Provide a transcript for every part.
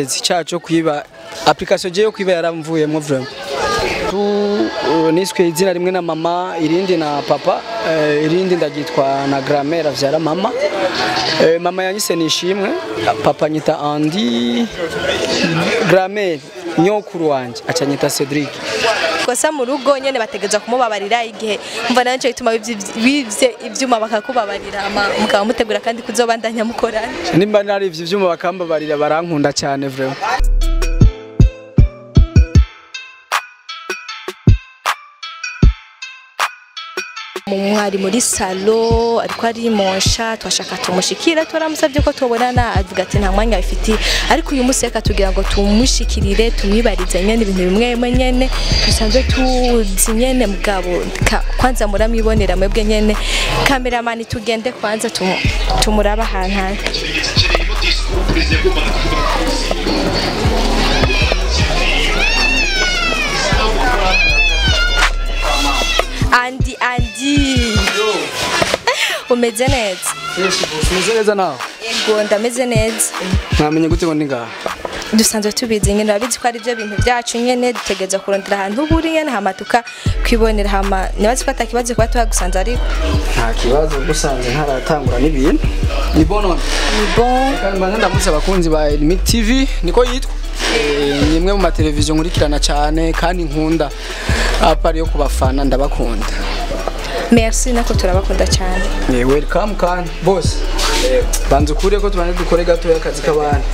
Icyaha cyo kwiba application je yo kwiba yaramvuyemo vraiment. Tu niswe izina rimwe na mama, irindi na papa, irindi ndagitwa na grand-mère avyara mama. Mama yanyise Nishimwe, papa nyita Andy, grand-mère nyokuru wanje acanyita Cedric. Kosa mu rugo nyene bategezwa kumubabarira igihe umva naco gituma bivye ivyuma bakakubabarira mukaba mutegura kandi kuzobandanya mukorana. Nimba nari ivyo vyuma bakambabarira barankunda cyane vraiment. Mwari muri salo ariko ari monsha twashaka tumushikira, twaramusabye ko tubonana avuga ati nta mwanya bifiti, ariko uyu munsi reka tugira ngo tumushikirire tumwibarize nyene ibintu bimwe nyene dusanzwe tuzi nyene mugabo kwanza muramwibonera mwebwe nyene. Cameraman tugende kwanza tumuraba ahantu. Andy umeze neza? Umeze neza nawe? Yego ndameze neza. Mwamenye gute ngo ndi ngaha? Dusanzwe tubizi nyene, urabizi ko ari byo bintu byacu nyene, dutegereza kurondera ahantu buri nyene hama tukakwibonera, hama nibazi ko atakibazo kuba tuhagusanze ariko nta kibazo gusanze ntaratangura n'ibintu. Ni bon none? Ni bon. Kandi mbanza ndamutse abakunzi ba Elmic TV niko yitwa. Ni imwe mu mateleviziyo nkurikirana cyane kandi nkunda, apari yo kubafana ndabakunda. Merci, nako turabakunda cyane. Welcome kandi boss. Banza ukure ko tubane dukore gato y'akazi k'abandi.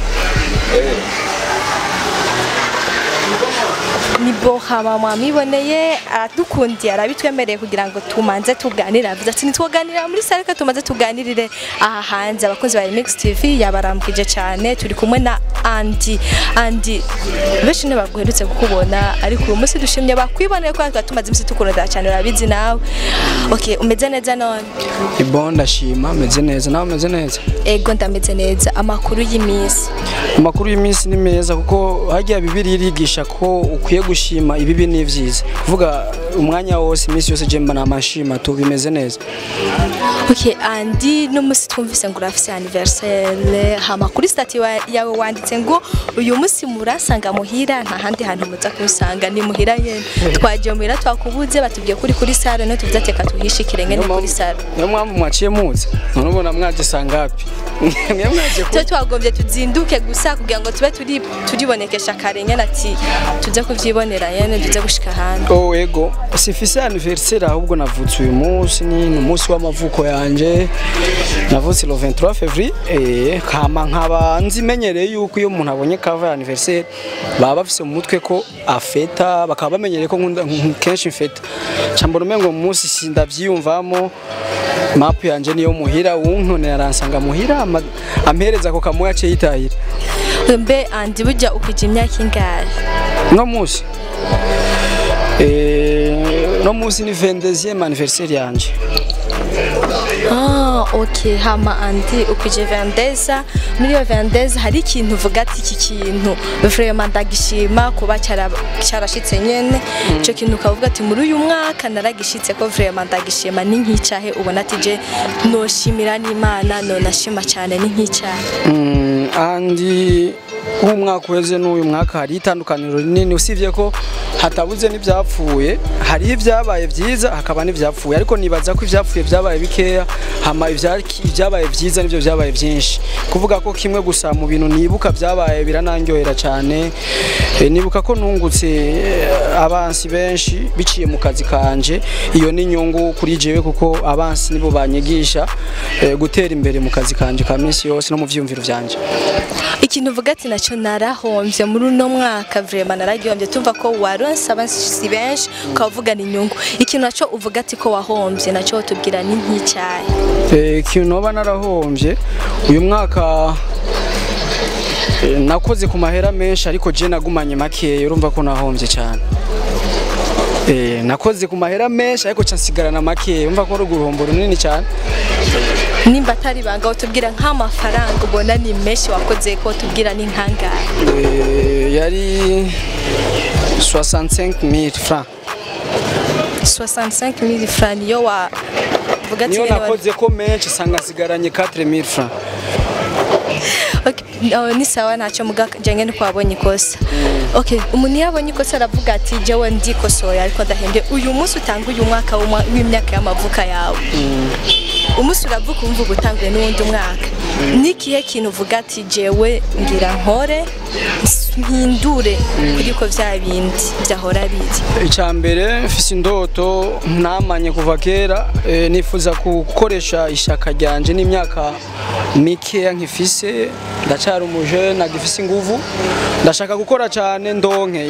Ni bo hama mwamiboneye aradukundiye arabitwemereye kugira ngo tumanze tuganire, avuze ati nitwoganirira muri sale ko tumaze tuganirire aha hanze. Abakunzi ba Remix TV yabarambwije cyane, turi kumwe na Andy. Andy benshi ntibaguherutse kukubona ariko uyu munsi dushimye bakwiboneye ko tumaze iminsi tukurondera cyane, urabizi nawe. Okay, umeze neza none? Ni bon ndashima, meze neza. Nawe umeze neza? Ego ndameze neza. Amakuru y'iminsi? Amakuru y'iminsi ni meza kuko hagiye Bibiliya irigisha ko ukwiye gushima ibibi n'ivyiza. Kuvuga umwanya wose iminsi yose je mba namashima tu bimeze neza. Okay, Andy n'umunsi twumvise ngo urafise anniversaire, hama kuri statut yawe wanditse ngo uyu munsi murasanga muhira, nta handi hantu muza kusanga ni muhira nyene. Twagiye muhira twakubuze batubwiye kuri kuri sale no tuvuze ati katuhishikire ngene kuri sale. Niyo mpamvu mwaciye muze. None ubona mwaje sangapi? Mwe mwaje ko twagombye tuzinduke gusa kugira ngo tube turi turibonekesha kare nyene ati tuze kuvyibonera nyene tuze gushika hanze. Oh ego, sifise anniversaire ahubwo navutse uyu munsi, ni umunsi w'amavuko yanje. Navutse le 23 février, kama nkaba nzimenyereye yuko iyo umuntu abonye cover ya anniversaire baba bafise mu mutwe ko afeta, bakaba bamenyereye ko nkunda kenshi mfeta. Cambona umengo mu munsi sindavyiyumvamo, map yanje niyo muhira, unkone aransanga muhira ampereza ko kamuya ce yitahira. Mbe Andy burya ukije imyaka ingahe? No munsi no munsi ni 22e anniversaire yanje. Ah, okay, hama Andy ukije 22, muri iyo 22 hari ikintu uvuga ati iki kintu vraiment ndagishima kuba cyarashitse nyene. Ico kintu ukavuga ati muri uyu mwaka naragishitse ko vraiment ndagishima, ni nkicahe ubona ati je noshimira n'Imana no nashima cyane, ni nkicahe? Andy umwaka uheze n'uyu mwaka hari itandukaniro rinini, usivye ko hatabuze n'ivyapfuye, hari ibyabaye vyiza hakaba n'ivyapfuye, ariko nibaza ko ivyapfuye byabaye bikeya, hama ibyabaye vyiza nivyo byabaye vyinshi. Kuvuga ko kimwe gusa mu bintu nibuka byabaye birananyohera cyane, nibuka ko nungutse abansi benshi biciye mu kazi kanje. Iyo ni inyungu kuri jewe kuko abansi nibo banyigisha gutera imbere mu kazi kanje ka minsi yose no mu vyumviro vyanje. Ikintu uvuga ati naco narahomvye muri uno mwaka vraiment naragihomvye, tumva ko waronse abansi benshi ukavuga ni inyungu. Ikintu naco uvuga ati ko wahomvye naco tubwira ni nk'icyayi? Ikintu noba narahomvye uyu mwaka, nakoze ku mahera menshi ariko je nagumanye make, urumva ko nahomvye cyane. Nakoze ku mahera menshi ariko nsigarana make, urumva ko uruhombo runini cyane. Nimba atari banga utubwira nk'amafaranga ubona ni menshi wakoze ko tubwira ni nkangahe? Yari 65000 francs. 65000 francs niyo wavuga ati niyo nakoze ko menshi sanga nsigaranye 4000 francs. Okay, ni sawa, ntacyo muga jenge nuko wabonye ikosa. Okay, umuntu iyo abonye ikosa aravuga ati jewe ndikosoye, ariko ndahende uyu munsi utanga uyu mwaka w'imyaka y'amavuka yawe. Umunsi uravuka umva utanguye n'uwundi mwaka. Nikihe kintu uvuga ati jewe ngira nkore mpindure kuri ko vya bindi byahora biri? Icya mbere, mfise indoto namanye kuva kera, nifuza gukoresha ishaka ryanje n'imyaka mikeya nkifise, ndacyari umujene nagifise inguvu, ndashaka gukora cyane ndonke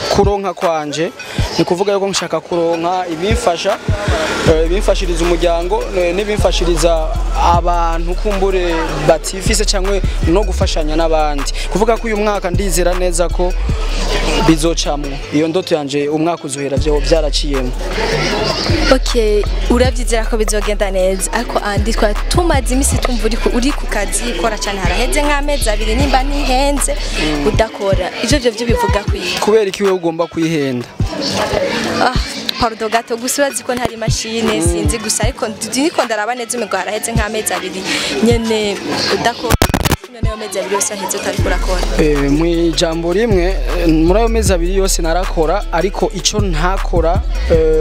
kuronka kwanje, ni kuvuga yuko nshaka kuronka ibimfasha, ibimfashiriza umuryango, n'ibimfashiriza abantu kumbure batifise cyangwa no gufashanya n'abandi. Kuvuga ko uyu mwaka ndizera neza ko bizocamwo iyo ndoto yanje, umwaka uzohera byo byaraciyemo. Okay, urabyizera ko bizogenda neza, ariko Andy, twa tumaze imisi tumva uri ku kazi kora cyane, haraheze nk'amezi 2 nimba ntihenze udakora. Ivyo byo bivuga kwiga. Kubera iki wewe ugomba kwihenda? Ah, pardon gato, gusa urazi ko ntari machine, sinzi gusa, ariko ndiko ndaraba neza umengo haraheze nk'amezi 2 nyene udakora. None ayo mezi 2 yose aheze utariko urakora? Mu ijambo rimwe, muri ayo mezi 2 yose narakora, ariko ico ntakora,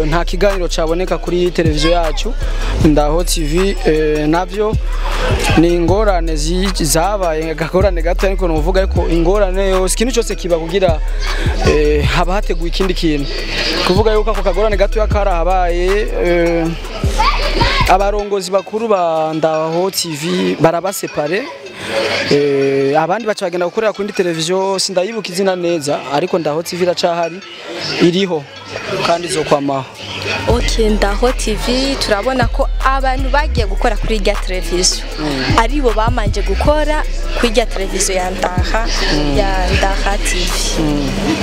nta kiganiro caboneka kuri televiziyo yacu Ndaho TV. Navyo ni ingorane zabaye, agakorane gato ariko nuvuga, ariko ingorane yose, ikintu cyose kiba kugira haba hateguye ikindi kintu. Kuvuga yuko ako kagorane gato karahabaye, abarongozi bakuru ba Ndaho TV barabasepare, abandi baca bagenda gukorera kuri televiziyo, sindayibuka izina neza, ariko Ndaho TV iracahari, iriho kandi izokwamaho. Okay, Ndaho TV turabona ko abantu bagiye gukora kuri irya televiziyo aribo bamanje gukora kuri irya televiziyo ya Ndaha, ya Ndaha TV.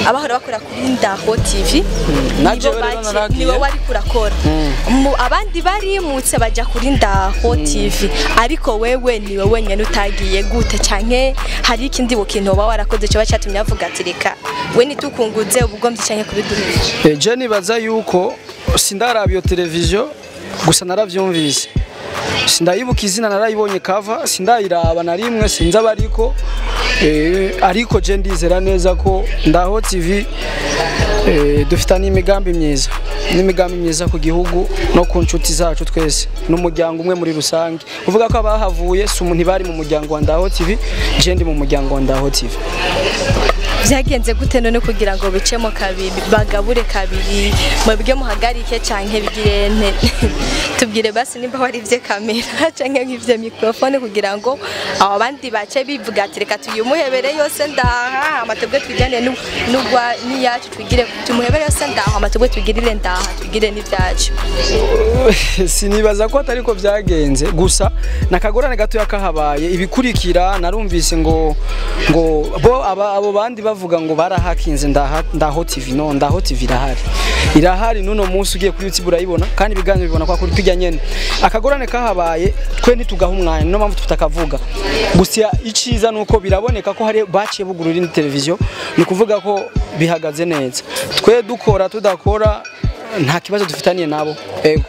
Abahora bakora kuri Ndaho TV Na nibo jewe rero naragiye. Niwe wari kurakora. Abandi barimutse bajya kuri Ndaho TV, ariko wewe niwe wenyine utagiye. Gute? Canke hari ikindi kintu woba warakoze cyoba cyatumye avuga ati reka we nitukunguze ubugombye canke kubiduhisha? Je nibaza yuko sindaraba iyo televiziyo, gusa naravyumvise, sindayibuka izina, narayibonye kava, sindayiraba na rimwe, sinzi abariko, ariko je ndizera neza ko Ndaho TV dufitanye imigambi myiza, n'imigambi myiza ku gihugu no ku nshuti zacu twese n'umuryango umwe muri rusange. Uvuga ko abahavuye si umuntu bari mu muryango wa Ndaho TV, je ndi mu muryango wa Ndaho TV. Byagenze gute none kugira ngo bicemo kabiri, bagabure kabiri, mwebwe muhagarike canke bigire nte? Tubwire basi nimba wari ivye kamera canke nk'ivye microphone, kugira ngo abo bandi bace bivuga ati reka tuyimuhebere yose Ndaha, hama twebwe twijane n'ugwa n'iyacu, twigire tumuhebere yose Ndaha, hama twebwe twigirire Ndaha, twigire n'ivyacu. Sinibaza ko atariko byagenze, gusa nakagorane gatoya kahabaye. Ibikurikira narumvise ngo bo abo bandi bavuga ngo barahakinze Ndaha, Ndaho TV. No, Ndaho TV irahari, irahari nuno munsi, ugiye kuri YouTube urayibona, kandi ibiganiro bibona kwa kuri tujya nyene. Akagorane kahabaye twe ntitugaha umwanya, niyo mpamvu tutakavuga. Gusa iciza nuko biraboneka ko hari baciye bugurura indi televiziyo, ni kuvuga ko bihagaze neza. Twe dukora tudakora nta kibazo dufitaniye nabo, ego.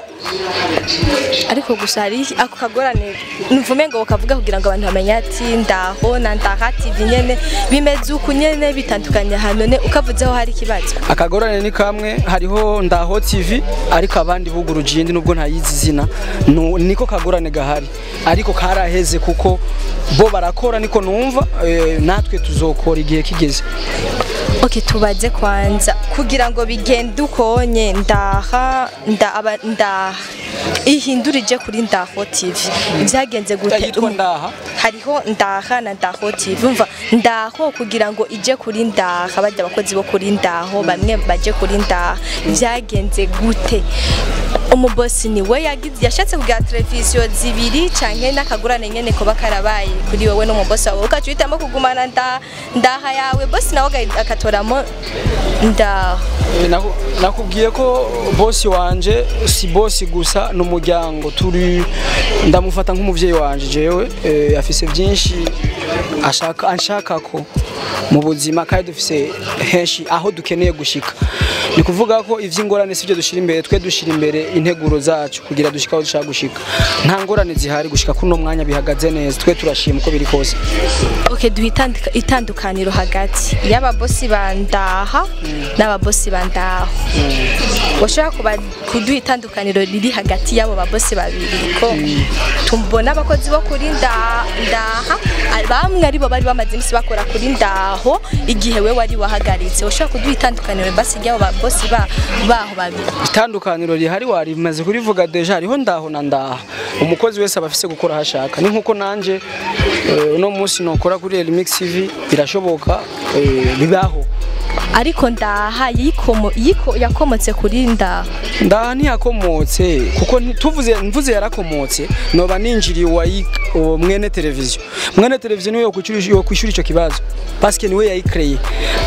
Ariko gusa hari ako kagorane mvume ngo ukavuga kugira ngo abantu bamenye ati Ndaho na Ndaha TV nyene bimeze uku nyene, bitandukanye hano ne ukavuzeho hari ikibazo. Akagorane ni kamwe, hariho Ndaho TV ariko abandi buguruje iyindi nubwo ntayizi izina. Niko kagorane gahari, ariko karaheze kuko bo barakora niko numva, natwe tuzokora igihe kigeze. Okay, tubaze kwanza kugira ngo bigende ukonye Ndaha nda aba Ndaha ihindurije kuri Ndaho TV, byagenze gute? Yitwa Ndaha. Hariho Ndaha na Ndaho TV. Umva, Ndaho kugira ngo ije kuri Ndaha, bajya abakozi bo kuri Ndaho bamwe baje kuri Ndaha, byagenze gute? Umubosi ni we yagize yashatse kugira televiziyo zibiri, canke n'akagurane nyene kuba karabaye kuri wowe n'umubosi wawe, ukaca uhitamo kugumana Ndaha yawe, bosi nawe akatoramo Ndaho? Nakubwiye ko bosi wanje si bosi gusa, n'umuryango turi, ndamufata nk'umuvyeyi wanje jewe, afise byinshi ashaka anshaka ko mu buzima kandi dufise henshi aho dukeneye gushika. Ni kuvuga ko ivy'ingorane sivyo dushira imbere, twe dushira imbere integuro zacu kugira dushika aho dushaka gushika. Nta ngorane zihari gushika kuno mwanya, bihagaze neza, twe turashima uko biri kose. Okay, duha itandukaniro hagati y'ababosi bandaha n'ababosi bandaho. Ushobora kuduha itandukaniro riri hagati y'abo babosi babiri, ko tumbona abakozi bo kuri ndaha bamwe aribo bari bamaze imisi bakora kuri ndaho igihe we wari wahagaritse. Ushobora kuduha itandukaniro basi ry'abo babosi baho babiri? Itandukaniro rihari warimaze kurivuga déjà, hariho ndaho na ndaha. Umukozi wese aba afise gukora hashaka. Ni nkuko nanje uno munsi nokora kuri Remix TV, birashoboka, bibaho. Ariko ndaha yakomotse kuri ndaha. Ndaha ntiyakomotse, kuko tuvuze mvuze yarakomotse noba ninjiriye uwo mwene televiziyo. Mwene televiziyo niwe yokwishura ico kibazo, parce que niwe yayikreye.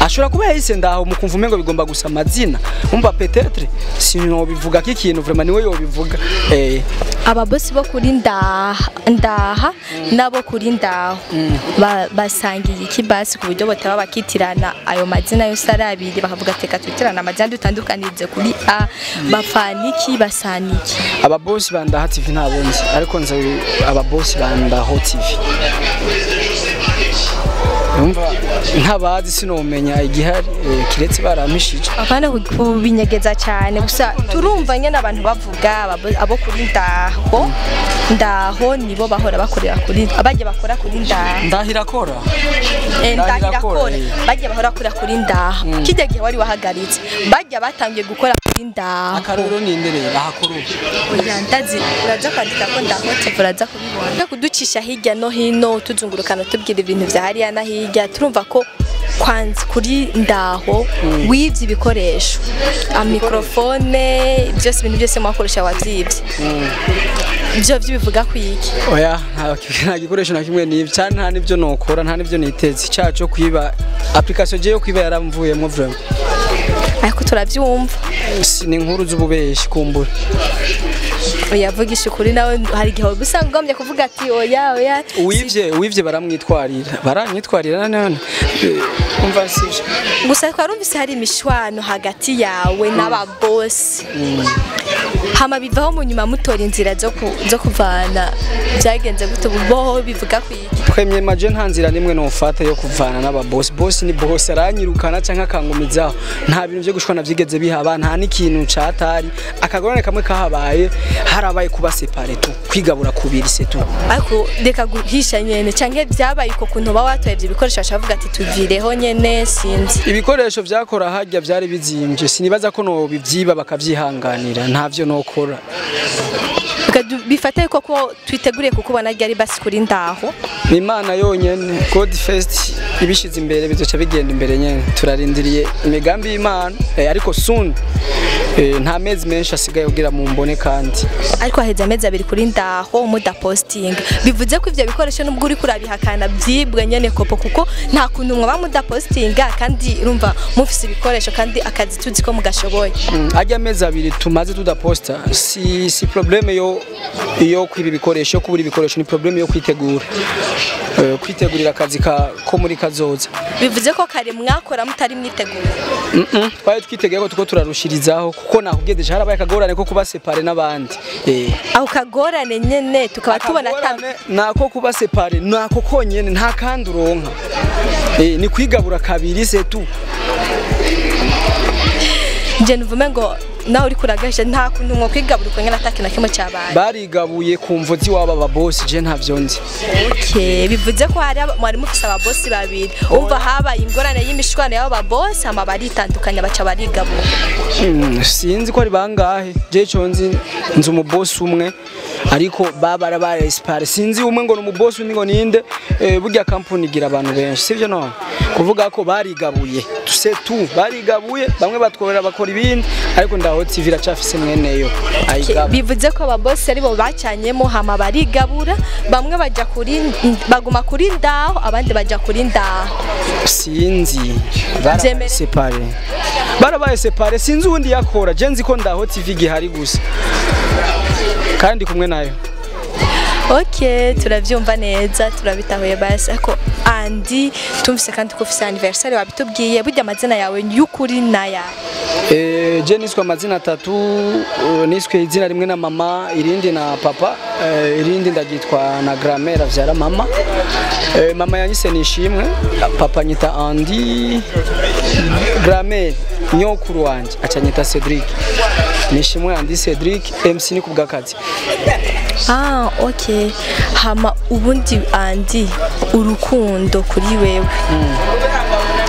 Ashobora kuba yahise ndaho mukumva umengo bigomba gusa amazina, umva peut-être sinobivuga ko ikintu vraiment niwe yobivuga. Ababosi bo kuri ndaha nabo kuri ndaho basangiye iki basi ku buryo bataba bakitirana ayo mazina yose ari abiri, bakavuga teka twitirana amazina dutandukanirize kuri A, bafaniki basaniki? Ababosi ba Ndaha TV ntabonzi, ariko nzi ababosi ba Ndaho TV. Umva ntabazi sinomenya igihari, kiretse baramishije. Apana kubinyegeza cyane, gusa turumva nyene abantu bavuga abo kuri ndaho ndaho nibo bahora bakorera kuri abajye bakora kuri ndaha. Ndaha irakora. Ndaha irakora. Bajye bahora bakora kuri ndaha. Kijya gihe wari wahagaritse bajya batangiye gukora kuri ndaho. Akarorero ni nderera ahakuru. Oya ndazi uraza kwandika ko ndaho uraza kubibona. Kuducisha hirya no hino tuzungurukana tubwira ibintu vya hariya na hirya, turumva ko kwanza kuri ndaho wivye ibikoresho, amikrofone byose, ibintu byose mwakoresha wavyivye. Ibyo bivuga kwiki? Oya nta gikoresho na kimwe nivye, cyane nta nivyo nokora, nta nivyo niteze. Icyaha cyo kwiba application je yo kwiba yaramvuyemo vraiment. Ariko turavyumva ni inkuru z'ububeshi kumbura. Oya vugisha ukuri nawe, hari igihe usanga ugombye kuvuga ati oya oya. Uwivye baramwitwarira, baranyitwarira none umva sivyo. Gusa twarumvise hari imishwano hagati yawe n'ababosi, hama bivaho mu nyuma mutora inzira zo kuvana. Byagenze gute boho bivuga kwiki? Twemye maje nta nzira nimwe nofata yo kuvana n'ababosi. Bosi ni bosi, aranyirukana canke akangumizaho. Nta bintu byo gushwana vyigeze bihaba, nta n'ikintu catari. Akagorane kamwe kahabaye, harabaye kuba séparé tu, kwigabura kubiri c'est tout. Ariko reka guhisha nyene, canke vyabaye uko kuntu ba watoye ivyo bikoresho ashavuga ati tuvireho nyene sinzi. Ibikoresho vyakora harya vyari bizimvye, sinibaza ko no bivyiba bakavyihanganira, ntavyo nokora. Bifate koko twiteguriye kukubona ryari basi kuri ndaho? Ni Imana yonyene, God first ibishize imbere bizoca bigenda imbere nyene. Turarindiriye imigambi y'Imana, ariko soon, nta mezi menshi asigaye kugira mu mbone kandi. Ariko haheze amezi abiri kuri ndaho muda posting, bivuze ko ivyo bikoresho nubwo uri kurabihakana byibwe nyene kopo, kuko nta kuntu mwaba muda postinga kandi urumva mufise ibikoresho kandi akazi tuzi ko mugashoboye. Ajya amezi abiri tumaze tudaposta si problème yo kwiba ibikoresho, kubura ibikoresho, ni problème yo kwitegura, kwitegurira akazi ko muri kazoza. Bivuze ko kare mwakora mutari mwitegura? Twari twitegeye ko tuko turarushirizaho, kuko nakubwiye déjà harabaye akagorane ko kuba séparé n'abandi. Aho kagorane nyene tukaba tubona nako kuba séparé nako konyene, nta kandi uronka. Ni kwigabura kabiri c'est tout. Nje nuvume ngo nawe uri kuragasha nta kuntu mwo kwigabura uko nyene atakintu kimwe cyabaye. Barigabuye ku mvo ziwaba ababosi, je ntavyo nzi. Okay, bivuze ko hari mwari mufise ababosi babiri. Umva habaye ingorane y'imishwano y'abo babosi, ama baritandukanya baca barigabura. Sinzi ko ari bangahe, je ico nzi nzi umubosi umwe, ariko babara bare séparé, sinzi umwe ngo ni umubosi undi ngo ninde. Burya company igira abantu benshi sivyo? None kuvuga ko barigabuye c'est tout, barigabuye bamwe batworera bakora ibindi, ariko Ndaho TV iracafise mweneyo ayigaba. Bivuze ko ababosi aribo bacanyemo hama barigabura, bamwe baja kuri baguma kuri ndaho abandi baja kuri ndaho. Sinzi barabaye séparé, barabaye séparé, sinzi undi yakora, je nzi ko Ndaho TV gihari gusa kandi kumwe nayo. Okay, turavyumva neza, turabitahuye basi. Ariko Andy, tumvise kandi ko ufise anniversaire, wabitubwiye. Burya amazina yawe y'ukuri naya? Je niswe amazina atatu. Niswe izina rimwe na mama, irindi na papa, irindi ndaryitwa na grand-mère avyara mama. Mama yanyise Nishimwe, papa nyita Andy, grand-mère nyokuru wanje acanyita Cedric. Nishimwe Andy Cedric, MC ni kubw'akazi. Ah, okay. Hama ubundi Andy, urukundo kuri wewe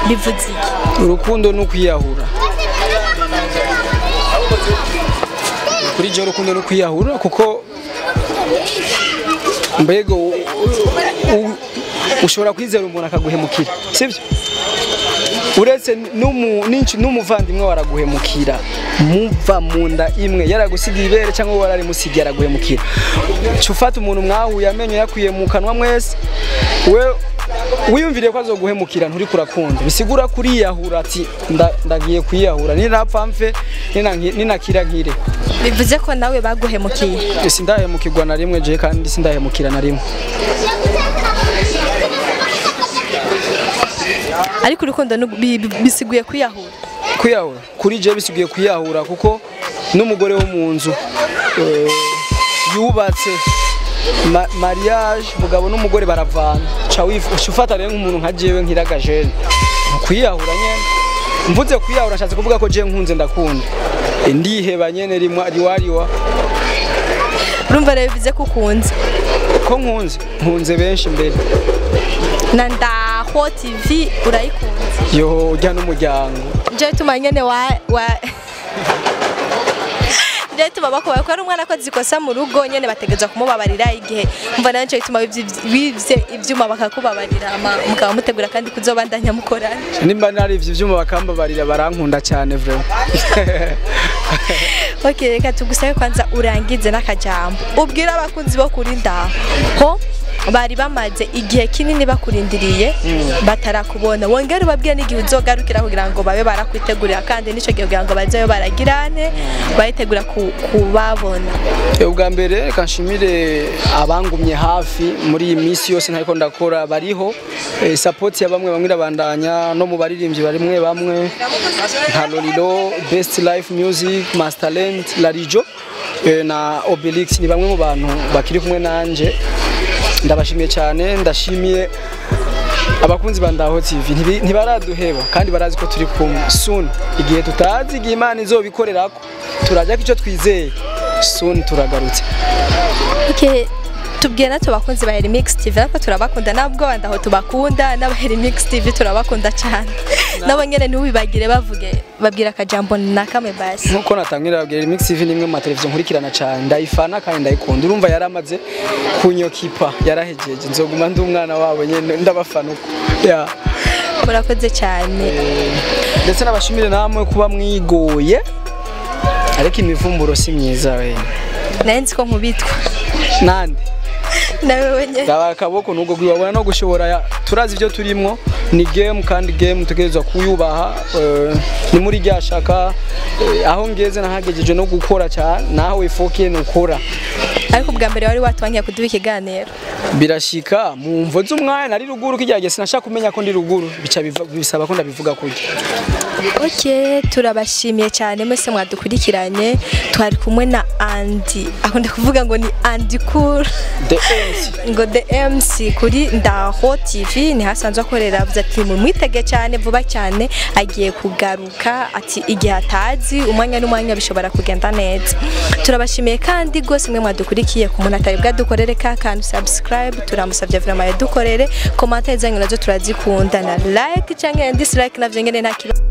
bivuze iki? Urukundo ni ukwiyahura. Kuri je urukundo ni ukwiyahura, kuko mbega ushobora kwizera umuntu akaguhemukira, sibyo? Uretse n'umuvandimwe waraguhemukira, muva mu nda imwe, yaragusigiye ibere cyangwa wararimusigiye, araguhemukira. Ca ufata umuntu mwahuye amenyo yakwiye mu kanwa mwese, we wiyumviriye ko azoguhemukira, nturi kurakunda. Bisigura kuriyahura, ati ndagiye kwiyahura, ninapfa mfe, ninakira nkire. Bivuze ko nawe baguhemukiye? Sindahemukirwa na rimwe je, kandi sindahemukira na rimwe. Ariko urukundo bisiguye kwiyahura? Kwiyahura kuri je bisugiye kwiyahura, kuko n'umugore wo mu nzu yubatse mariage, mugabo n'umugore baravana, ca ufata rero nk'umuntu nka jewe nkiraga jeune, kwiyahura nyene. Mvuze kwiyahura nshatse kuvuga ko je nkunze ndakunda, ndiheba nyene rimwe riwariwa. Urumva rero bivuze ko ukunze? Ko nkunze, nkunze benshi mbere. Na Ndaho TV urayikunze? Yo, ujya n'umuryango. Nje tuma nyene wa nje tuma bakubaye ko ari umwana ko zikosa mu rugo nyene bategeza kumubabarira igihe umva nayo nje tuma bivye ivyuma bakakubabarira, mukaba mutegura kandi kuzobandanya mukorana. Nimba nari ivyo vyuma bakambabarira, barankunda cyane vraiment. Okay, reka tugusabe kwanza urangize n'akajambo ubwira abakunzi bo kuri Ndaho bari bamaze igihe kinini bakurindiriye batarakubona, wongere ubabwire n'igihe uzogarukira kugira ngo babe barakwitegurira, kandi n'ico gihe kugira ngo bazeyo baragirane bayitegura kubabona. Ubwa mbere reka nshimire abangumye hafi muri iyi minsi yose ntariko ndakora, bariho support ya bamwe bamwe irabandanya, no mu baririmbyi barimwe bamwe nka Lolilo, Best Life Music, Masterland, Larijo na Obelix, ni bamwe mu bantu bakiri kumwe nanje. Ndabashimiye cyane, ndashimiye abakunzi ba Ndaho TV, ntibaraduheba kandi barazi ko turi kumwe. Soon, igihe tutazi igihe Imana izobikorerako, turajya ko icyo twizeye, soon turagarutse. Okay, tubwiye natwe abakunzi ba Remix TV ariko turabakunda, nabwo Ndaho tubakunda, n'aba Remix TV turabakunda cyane. Nabo nyene ntubibagire, bavuge babwira akajambo na kamwe basi. Nkuko natangira babwira, Remix TV ni imwe mu mateleviziyo nkurikirana cyane, ndayifana kandi ndayikunda. Urumva yaramaze kunyokipa, yarahejeje, nzoguma ndi umwana wabo nyene, ndabafana uko. Yeah. Murakoze cyane. Ndetse nabashimire namwe kuba mwigoye, ariko imivumburo si myiza we. Nari nzi ko nkubitwa. Nande? Nawe wenyene. Ndaba akaboko nubwo gwibabona no gushobora, turazi ibyo turimwo ni game, kandi game tugerezwa kuyubaha. Ni muri rya shaka, aho ngeze nahagejeje no gukora cyane, naho ifokiye nukora. Ariko ubwa mbere wari watwankiye kuduha ikiganiro. Birashika mu mvo z'umwanya nari ruguru kijyage, sinashaka kumenya ko ndi ruguru, bica bisaba ko ndabivuga kurya. Okay, turabashimiye cyane mwese mwadukurikiranye. Twari kumwe na Andy, akunda kuvuga ngo ni Andy Cool, The MC, ngo The MC kuri Ndaho TV ni hasanzwe akorera. Avuze ati mumwitege cyane vuba cyane agiye kugaruka, ati igihe atazi umwanya n'umwanya bishobora kugenda neza. Turabashimiye kandi rwose mwe mwadukurikiye. Ku muntu atari bwadukorere ka kantu subscribe, turamusabye vraiment yadukorere. Commentaire zanyu nazo turazikunda, na like cyangwa dislike navyo ngene nta kibazo.